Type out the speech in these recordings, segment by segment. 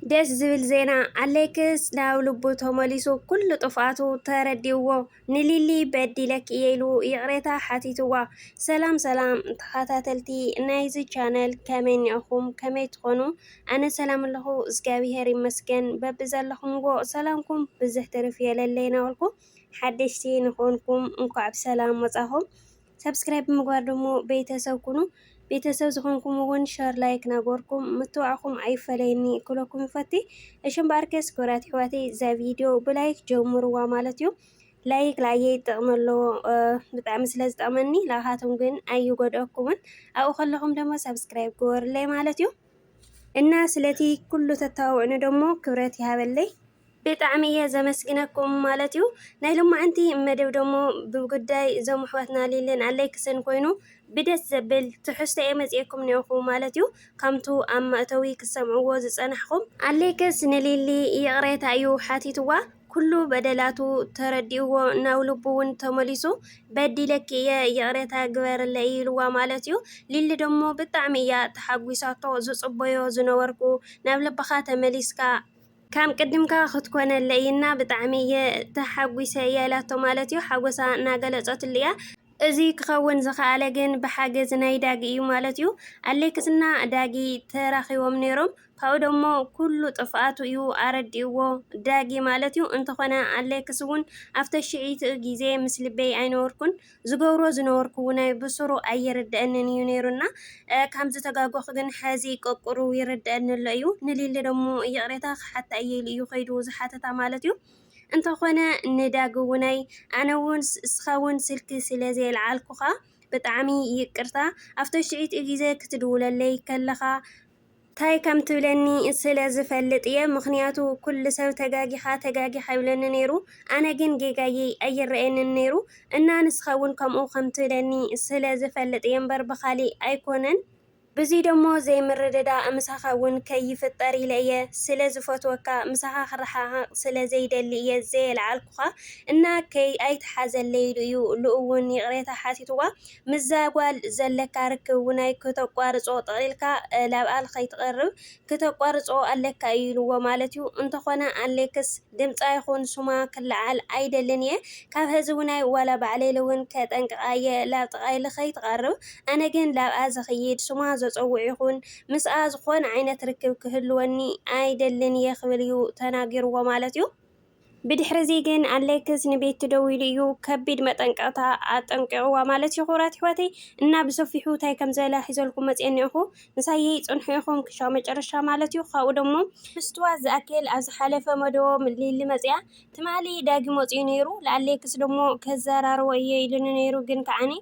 ደስ ዝብል ዜና፣ ኣሌክስ ናብ ልቡ ተመሊሱ፣ ኩሉ ጥፍኣቱ ተረዲእዎ። ንሊሊ በዲለኪ እየ ኢሉ ይቕሬታ ሓቲትዋ። ሰላም ሰላም ተኸታተልቲ ናይዚ ቻነል፣ ከመይ እኒኦኹም? ከመይ ትኾኑ? ኣነ ሰላም ኣለኹ፣ እግዚኣብሄር ይመስገን። በብዘለኹምዎ ሰላምኩም ብዝሕ ትርፍ የለለይ እናበልኩ፣ ሓደሽቲ ንኾንኩም እንኳዕ ብሰላም መጻኹም። ሰብስክራይብ ብምግባር ደሞ ቤተሰብ ኩኑ። ቤተሰብ ዝኾንኩም እውን ሸር፣ ላይክ ናገርኩም ምትብባዕኩም ኣይፈለየኒ ክብለኩም ይፈቲ። እሺ እምበኣርከስ ክቡራት ኣሕዋተይ፣ እዛ ቪድዮ ብላይክ ጀምርዋ ማለት እዩ። ላይክ ላየ ይጠቕም ኣለዎ፣ እ፣ ብጣዕሚ ስለ ዝጠቕመኒ፣ ንዓኻትኩም ግን ኣይጎድኣኩምን። ኣብኡ ከለኹም ደሞ ሰብስክራይብ ግበሩለይ ማለት እዩ። እና ስለቲ ኩሉ ተታውዕኑ ደሞ ክብረት ይሃበለይ። ብጣዕሚ እየ ዘመስግነኩም ማለት እዩ። ናይ ሎማዓንቲ መደብ ደሞ ብጉዳይ እዞም ኣሕዋትና ሊልን ኣሌክስን ኮይኑ ብደስ ዘብል ትሕዝቶ እየ መፂኤኩም እኒኦኹ ማለት እዩ። ከምቱ ኣብ መእተዊ ክትሰምዕዎ ዝፀናሕኹም፣ ኣሌክስ ንሊሊ ይቕሬታ እዩ ሓቲትዋ። ኩሉ በደላቱ ተረዲእዎ፣ ናብ ልቡ እውን ተመሊሱ፣ በዲለኪ እየ ይቕሬታ ግበርለይ ኢልዋ ማለት እዩ። ሊሊ ደሞ ብጣዕሚ እያ ተሓጒሳቶ። ዝፅበዮ ዝነበርኩ፣ ናብ ልብኻ ተመሊስካ፣ ከም ቅድምካ ክትኮነለይ እና ብጣዕሚ እየ ተሓጒሰ እያ ኢላቶ ማለት እዩ። ሓጎሳ እናገለጸትሉ እያ። እዚ ክኸውን ዝኸኣለ ግን ብሓገዝ ናይ ዳጊ እዩ ማለት እዩ። ኣሌክስና ዳጊ ተራኺቦም ነይሮም። ካብኡ ደሞ ኩሉ ጥፍኣቱ እዩ ኣረዲእዎ ዳጊ ማለት እዩ። እንተኾነ ኣሌክስ እውን ኣብተ ሽዒትኡ ግዜ ምስ ልበይ ኣይነበርኩን፣ ዝገብሮ ዝነበርኩ እውን ብስሩ ኣይርድኣንን እዩ ነይሩና። እ፣ ከም ዝተጋገኹ ግን ሐዚ ቀቁሩ ይርድኣኒ ኣሎ እዩ። ንሊሊ ደሞ ይቕሬታ ክሓታ እየ ኢሉ እዩ ከይዱ ዝሓተታ ማለት እዩ። እንተኾነ ንዳጊ እውናይ ኣነ እውን ስ-፣ እስኻ እውን ስልኪ ስለ ዘየልዓልኩኻ ብጣዕሚ ይቅርታ። ኣብተ ሽዒትኡ ግዜ ክትድውለለይ ከለኻ ታይ ከም ትብለኒ ስለ ዝፈልጥ እየ። ምኽንያቱ ኩሉ ሰብ ተጋጊኻ፣ ተጋጊኻ ይብለኒ ነይሩ። ኣነ ግን ጌጋየይ ኣይረኣየንን ነይሩ። እና ንስኻ እውን ከምኡ ከም ትብለኒ ስለ ዝፈልጥ እየ እምበር ብኻሊእ ኣይኮነን። ብዚ ደሞ ዘይምርድዳእ ምሳኻ እውን ከይፍጠር ኢለ እየ። ስለ ዝፈትወካ፣ ምሳኻ ክረሓሓቕ ስለ ዘይደሊ እየ ዘየልዓልኩኻ። እና ከይ ኣይትሓዘለይ ኢሉ እዩ። ልኡ እውን ይቕሬታ ሓቲትዋ። ምስዛ ጓል ዘለካ ርክብ እውናይ ክተቋርጾ፣ ጠቕሊልካ፣ እ፣ ላብኣ ከይትቐርብ ክተቋርጾ ኣለካ እዩ ኢልዎ ማለት እዩ። እንተኾነ ኣሌክስ ድምጻ ይኹን ስማ ክለዓል ኣይደልን እየ። ካብ ሐዚ እውናይ ዋላ ባዕለይ እውን ከጠንቅቓ እየ፣ ላብ ጥቓይ ከይትቐርብ። ኣነ ግን ላብኣ ዝኽይድ፣ ስማ ዘጸውዕ ይኹን ምስኣ ዝኾነ ዓይነት ርክብ ክህልወኒ ኣይደልን እየ ክብል እዩ ተናጊርዎ ማለት እዩ። ብድሕሪ እዚ ግን ኣሌክስ ንቤቲ ደዊሉ እዩ ከቢድ መጠንቀቕታ ኣጠንቂቕዋ ማለት እዩ። ክቡራት ኣሕዋተይ፣ እና ብሰፊሑ እንታይ ከም ዝበላ ሒዘልኩም መፅየ እኒኦኹ። ምሳየይ ፅንሑ ኢኹም ክሻብ መጨረሻ ማለት እዩ። ካብኡ ደሞ ምስትዋት ዝኣክል ኣብ ዝሓለፈ መደቦ ሊሊ መፅያ፣ ትማሊ ዳጊ መፅዩ ነይሩ። ንኣሌክስ ደሞ ከዘራርቦ እየ ኢሉኒ ነይሩ፣ ግን ከዓኒ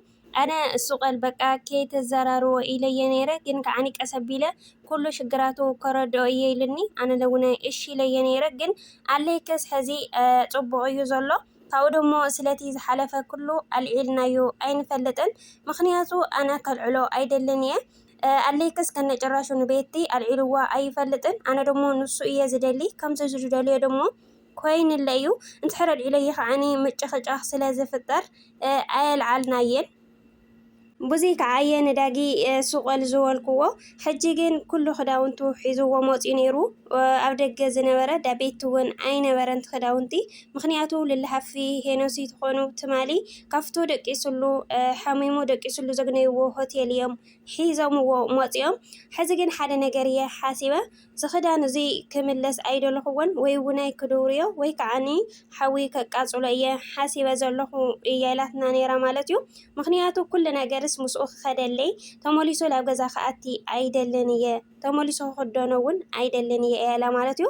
ኣነ እሱ ቀል በቃ ከይተዘራርቦ ኢለየ ነይረ፣ ግን ከዓኒ ቀስ ኣቢለ ኩሉ ሽግራቱ ከረድኦ እየ ኢሉኒ። ኣነ ለውነ እሺ ኢለየ ነይረ፣ ግን ኣሌክስ ሕዚ፣ እ፣ ጽቡቕ እዩ ዘሎ። ካብኡ ደሞ ስለቲ ዝሓለፈ ኩሉ ኣልዒልናዮ ኣይንፈልጥን፣ ምኽንያቱ ኣነ ከልዕሎ ኣይደልን እየ። እ፣ ኣሌክስ ከነጭራሹ ንቤቲ ኣልዒልዋ ኣይፈልጥን፣ ኣነ ደሞ ንሱ እየ ዝደሊ። ከምዚ ዝደልዮ ደሞ ኮይንለ እዩ። እንድሕር ኣልዒለዮ ከዓኒ ምጭኽጫኽ ስለ ዝፍጠር፣ እ፣ ኣየልዓልናየን። ብዙይ ከዓ እየ ንዳጊ፣ እ፣ ሱቐል ዝበልክዎ። ሕጂ ግን ኩሉ ክዳውንቱ ሒዝዎ መፂኡ ነይሩ። እ፣ ኣብ ደገ ዝነበረ ዳቤት እውን ኣይነበረን እቲ ክዳውንቲ። ምኽንያቱ ልልሃፊ ሄኖሲ ትኾኑ ትማሊ ካብቱ ደቂሱሉ፣ እ፣ ሓሚሙ ደቂሱሉ ዘግነይዎ ሆቴል እዮም ሒዞምዎ መፂኦም። ሕዚ ግን ሓደ ነገር እየ ሓሲበ። እዚ ክዳን እዚ ክምለስ ኣይደለኹዎን፣ ወይ እውን ኣይክድውርዮ ወይ ከዓኒ ሓዊ ከቃፅሎ እየ ሓሲበ ዘለኹ እያ ኢላትና ነይራ ማለት እዩ። ምኽንያቱ ኩሉ ነገርስ ምስኡ ክኸደለይ፣ ተመሊሱ ናብ ገዛ ክኣቲ ኣይደልን እየ፣ ተመሊሱ ክኽደኖ እውን ኣይደልን እየ እያ ኢላ ማለት እዩ።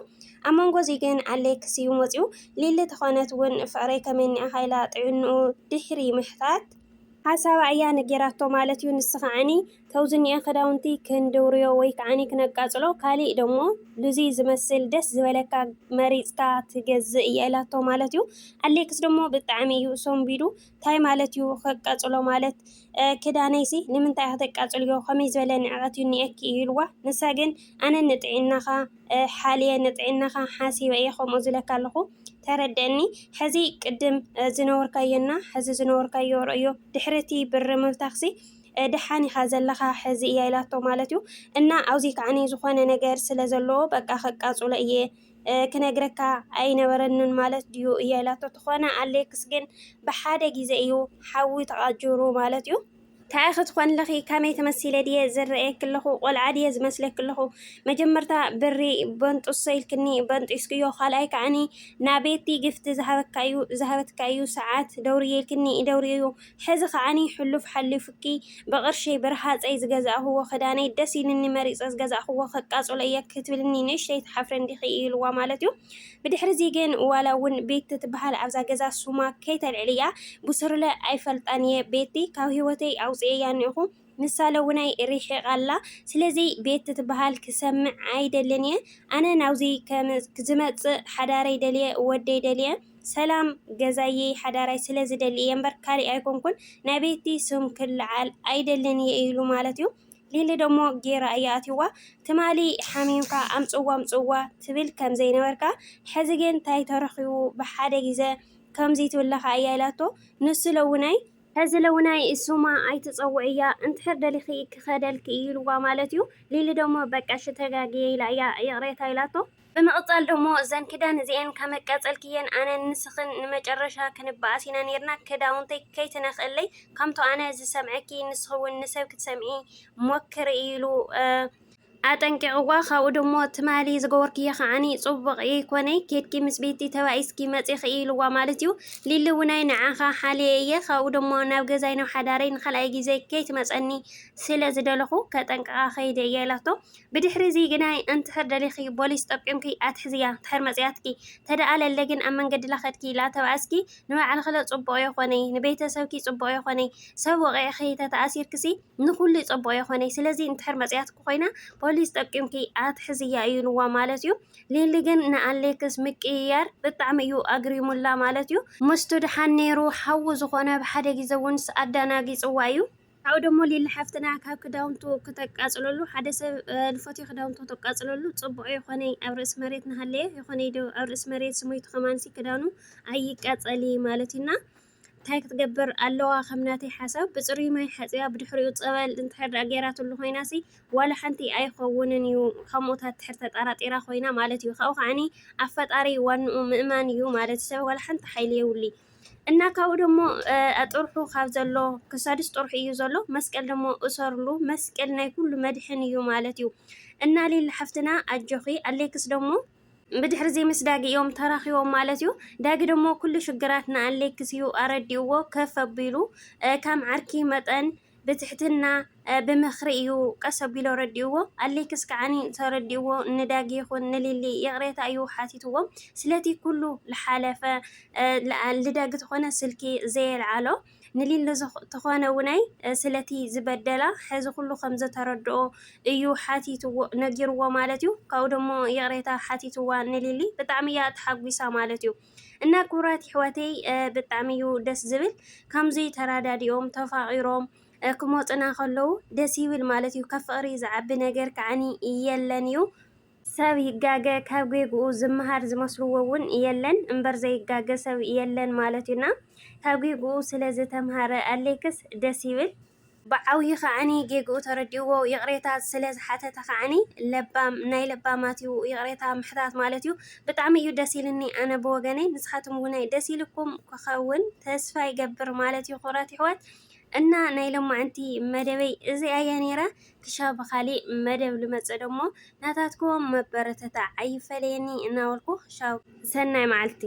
ኣብ መንጎ እዚ ግን ኣሌክስ እዩ መፂኡ። ሊሊ ተኾነት እውን ፍቕረይ ከመይ እኒኣኻ ኢላ ጥዕንኡ ድሕሪ ምሕታት፣ ሓሳባ እያ ነጊራቶ ማለት እዩ። ንስ ከዓኒ ተውዝኒኤ ክዳውንቲ ክንድውርዮ ወይ ከዓኒ ክነቃጽሎ፣ ካሊእ ደሞ ሉዚ ዝመስል ደስ ዝበለካ መሪጽካ ትገዝእ እየ ኢላቶ ማለት እዩ። ኣሌክስ ደሞ ብጣዕሚ እዩ ሰንቢዱ። ታይ ማለት እዩ ከቃጽሎ ማለት? እ፣ ክዳነይሲ ንምንታይ ኢኻ ተቃጽልዮ? ከመይ ዝበለ ንዕቀት እዩ እኒኤኪ? እዩ ኢልዋ። ንሳ ግን ኣነ ንጥዕናኻ፣ እ፣ ሓልየ ንጥዕናኻ ሓሲበ እየ ከምኡ ዝለካ ኣለኹ። ተረደኒ። ሕዚ ቅድም፣ እ፣ ዝነበርካዮና ሕዚ ዝነበርካዮ ረእዮ። ድሕሪ እቲ ብር ምብታኽሲ ደሓን ኢኻ ዘለኻ ሕዚ እያ ኢላቶ ማለት እዩ። እና ኣብዚ ከዓኒ ዝኾነ ነገር ስለ ዘለዎ በቃ ከቃጽሎ እየ ክነግረካ ኣይነበረንን ማለት ድዩ እያ ኢላቶ። ተኾነ ኣሌክስ ግን ብሓደ ግዜ እዩ ሓዊ ተቓጅሩ ማለት እዩ። እንታይ ክትኾን ኣለኺ? ከመይ ተመሲለ ድየ ዝረኣየኪ ኣለኹ? ቆልዓ ድየ ዝመስለኪ ኣለኹ? መጀመርታ ብሪ በንጡሶ ኢልክኒ በንጢስክዮ፣ ካልኣይ ከዓኒ ናቤቲ ግፍቲ ዝሃበካዩ ዝሃበትካዩ ሰዓት ደውርየ ኢልክኒ ደውርየዩ። ሕዚ ከዓኒ ሕሉፍ ሓሊፉኪ ብቕርሸይ ብርሃፀይ ዝገዛእኽዎ ክዳነይ ደስ ኢልኒ መሪፀ ዝገዛእኽዎ ከቃፅሎ እየ ክትብልኒ ንእሽተይ ትሓፍሪ እንዲኺ ኢልዋ ማለት እዩ። ብድሕሪ እዚ ግን ዋላ እውን ቤቲ ትበሃል ኣብዛ ገዛ ሱማ ከይተልዕል እያ። ብስሩለ ኣይፈልጣን እየ ቤቲ ካብ ህይወተይ ኣውፅኤያ እኒኹ። ንሳ ለውናይ ሪሒቓ ኣላ። ስለዚ ቤቲ ትበሃል ክሰምዕ ኣይደልን እየ። ኣነ ናብዚ ከም ዝመፅእ ሓዳረይ ደልየ ወደይ ደልየ ሰላም ገዛየይ ሓዳራይ ስለ ዝደሊ እየ እምበር ካሊእ ኣይኮንኩን። ናይ ቤቲ ስም ክልዓል ኣይደልን እየ ኢሉ ማለት እዩ። ሊሊ ደሞ ጌራ እያ ኣትዋ። ትማሊ ሓሚምካ ኣምፅዋ ኣምፅዋ ትብል ከም ዘይነበርካ ሕዚ ግን እንታይ ተረኺቡ ብሓደ ግዜ ከምዚ ትብለኻ እያ ኢላቶ። ንሱ ለውናይ ሕዚ ለውናይ ሱማ ኣይትፀውዕያ፣ እንድሕር ደሊኺ ክኸደልኪ እዩ ኢልዋ ማለት እዩ። ሊሊ ደሞ በቃ እሺ ተጋግየ ኢላ እያ ይቕሬታ ኢላቶ። ብምቕፃል ደሞ እዘን ክዳን እዚኤን ከመቀፀልክየን ኣነን ንስኽን ንመጨረሻ ክንበኣስ ኢና ነይርና። ክዳውንተይ ከይትነኽእለይ ከምቶ ኣነ ዝሰምዐኪ ንስኺ እውን ንሰብ ክትሰምዒ ሞክሪ ኢሉ ኣጠንቂቕዋ። ካብኡ ደሞ ትማሊ ዝገበርክዮ ከዓኒ ፅቡቕ ይኮነይ፣ ኬድኪ ምስ ቤቲ ተባኢስኪ መፂኺ ኢልዋ ማለት እዩ። ሊሊ እውናይ ንዓኻ ሓልየ እየ፣ ካብኡ ደሞ ናብ ገዛይ ናብ ሓዳረይ ንኻልኣይ ግዜ ከይትመፀኒ ስለ ዝደለኹ ከጠንቅቓ ከይደ እየ ኢላቶ። ብድሕሪ እዚ ግናይ እንትሕር ደሊኺ ቦሊስ ጠቂምኪ ኣትሕዝያ፣ እንድሕር መፅያትኪ ተደኣለለ ግን ኣብ መንገዲ ላኸድኪ ኢላ ተባእስኪ ንባዕልኺ ለ ፅቡቕ ይኾነይ፣ ንቤተሰብኪ ፅቡቕ ይኾነይ። ሰብ ወቂዕኺ ተተኣሲርክሲ ንኹሉ ይጸብቆ ይኾነይ። ስለዚ እንድሕር መጽያትኪ ኮይና ፖሊስ ጠቂምኪ ኣትሕዝያ እዩ ኢልዋ ማለት እዩ። ሊሊ ግን ንኣሌክስ ምቅይያር ብጣዕሚ እዩ ኣግሪሙላ ማለት እዩ። ምስቱ ድሓን ነይሩ ሓዉ ዝኾነ ብሓደ ግዜ እውን ኣዳናጊጽዋ እዩ። ካብኡ ደሞ ሊሊ ሓፍትና ካብ ክዳውንቱ ክተቃጽለሉ ሓደ ሰብ ልፈትዮ ክዳውንቱ ተቃጽለሉ ጽቡቕ ይኾነይ ኣብ ርእሲ መሬት ንሃለየ ይኾነይ ዶ ኣብ ርእሲ መሬት ስሞይቱ ከማንሲ ክዳኑ ኣይቃጸሊ ማለት እዩና። እንታይ ክትገብር ኣለዋ ከም ናተይ ሓሳብ ብፅሩይ ማይ ሓፅያ ብድሕሪኡ ፀበል እንድሕር ደኣ ገይራትሉ ኮይናሲ ዋላ ሓንቲ ኣይኸውንን እዩ። ከምኡታት ድሕር ተጠራጢራ ኮይና ማለት እዩ። ካብኡ ከዓኒ ኣብ ፈጣሪ ዋንኡ ምእማን እዩ ማለት ሰብ ዋላ ሓንቲ ሓይሊ የውሊ እና ካብኡ ደሞ ኣጥርሑ ካብ ዘሎ ክሳዱስ ጥርሑ እዩ ዘሎ መስቀል ደሞ እሰርሉ መስቀል ናይ ኩሉ መድሕን እዩ ማለት እዩ። እና ሊሊ ሓፍትና ኣጆኺ ኣሌክስ ደሞ ብድሕሪ እዚ ምስ ዳጊ እዮም ተራኺቦም ማለት እዩ። ዳጊ ደሞ ኩሉ ሽግራት ንኣሌክስ እዩ ኣረዲእዎ ከፍ ኣቢሉ ከም ዓርኪ መጠን ብትሕትና ብምኽሪ እዩ ቀስ ኣቢሉ ኣረዲእዎ። ኣሌክስ ከዓኒ ተረዲእዎ ንዳጊ ይኹን ንሊሊ ይቕሬታ እዩ ሓቲትዎም ስለቲ ኩሉ ዝሓለፈ ልዳጊ ዝኾነ ስልኪ ዘየልዓሎ ንሊሊ ተኾነ እውናይ ስለቲ ዝበደላ ሕዚ ኩሉ ከም ዝተረድኦ እዩ ሓቲትዎ ነጊርዎ ማለት እዩ። ካብኡ ደሞ ይቕሬታ ሓቲትዋ ንሊሊ ብጣዕሚ እያ ተሓጒሳ ማለት እዩ። እና ክቡራት ይሕዋተይ ብጣዕሚ እዩ ደስ ዝብል ከምዙይ ተራዳዲኦም ተፋቒሮም ክመፁና ከለዉ ደስ ይብል ማለት እዩ። ካብ ፍቕሪ ዝዓቢ ነገር ከዓኒ የለን እዩ። ሰብ ይጋገ ካብ ጌግኡ ዝመሃር ዝመስልዎ እውን የለን እምበር ዘይጋገ ሰብ የለን ማለት እዩና ካብ ጌግኡ ስለ ዝተምሃረ ኣሌክስ ደስ ይብል። ብዓብዩ ከዓኒ ጌግኡ ተረዲእዎ ይቕሬታ ስለ ዝሓተተ ከዓኒ ለባም ናይ ለባማት እዩ ይቕሬታ ምሕታት ማለት እዩ። ብጣዕሚ እዩ ደስ ኢልኒ ኣነ ብወገነይ ንስኻትኩም እውን ደስ ኢልኩም ክኸውን ተስፋ ይገብር ማለት እዩ። ክቡራት ይሕዋት እና ናይ ሎማዓንቲ መደበይ እዚኣ እያ ነይራ። ክሻብ ብኻሊእ መደብ ልመፅእ ደሞ ናታትኩም መበረተታ ኣይፈለየኒ እናበልኩ ክሻብ ሰናይ መዓልቲ።